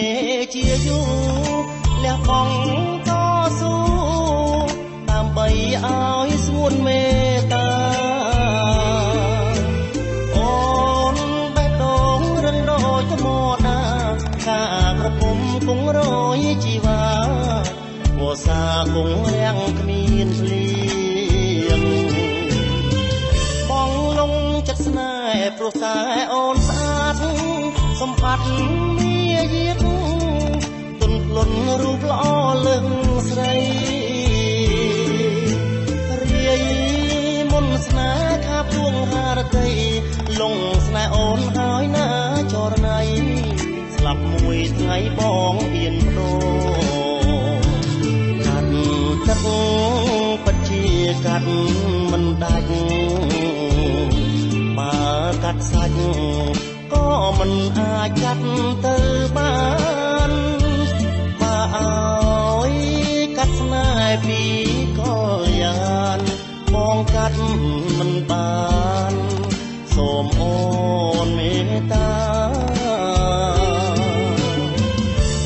មេជាយូរលះបង់តស៊ូដើម្បីឲ្យស្ងួនមេត្តាអូនបេះដូងរឹងដូចថ្មដាការក្រពុំគង់រយជីវ៉ាវសាគង់រាំងគ្មានភ្លៀងបងលងចិត្តស្នេហ៍ព្រោះតែអូនស្អាតសម្បត្តិមាយាទទុនភ្លុនរូបល្អលើងស្រីរាយមុនស្នេហ៍ខាបដួងហារតីលងស្នេហ៍អូនហើយណាចរណៃស្លាប់មួយថ្ងៃបងអៀនបដូរកាត់ទឹកពិតជាកាត់មិនដាច់បើកាត់សាច់ក៏មិនអាចកាត់ទៅបានបើឲ្យកាត់ស្នេហ៍ពីកល្យានបងកាត់មិនបានសូមអូនមេត្តា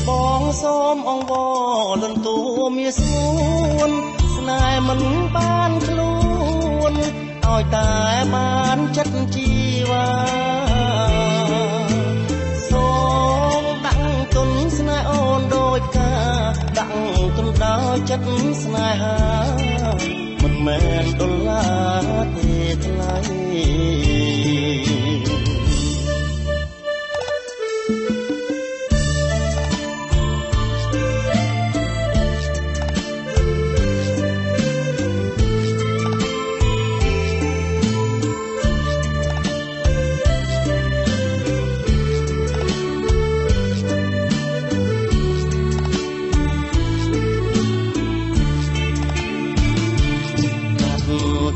បងសូមអង្វរលន្ទួមាស្ងួនស្នេហ៍មិនបានខ្លួនឲ្យតែបានចិត្តជីវ៉ាសូមដាក់ទុនស្នេហ៍អូនដោយផ្កាដាក់ទុនដោយចិត្តស្នេហាមិនមែនដុល្លារទេថ្លៃ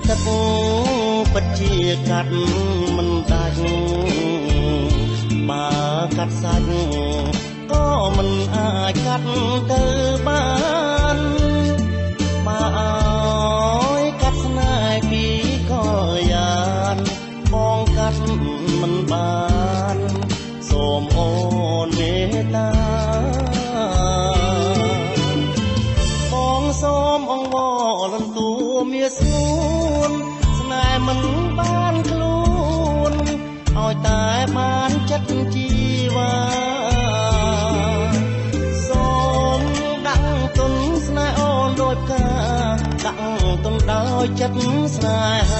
ទឹកពិតជាកាត់មិនដាច់បើកាត់សាច់ក៏មិនអាចកាត់ទៅបានបើឲ្យកាត់ស្នេហ៍ពីកល្យានបងកាត់មិនបានសូមអូនមេត្តាបងសូមអង្វរលន្ទួមាស្ងួនស្នេហ៍មិនបានខ្លួនឲ្យតែបានចិត្តជីវ៉ាសូមដាក់ទុនស្នេហ៍អូនដោយផ្កាដាក់ទុនដោយចិត្តស្នេហា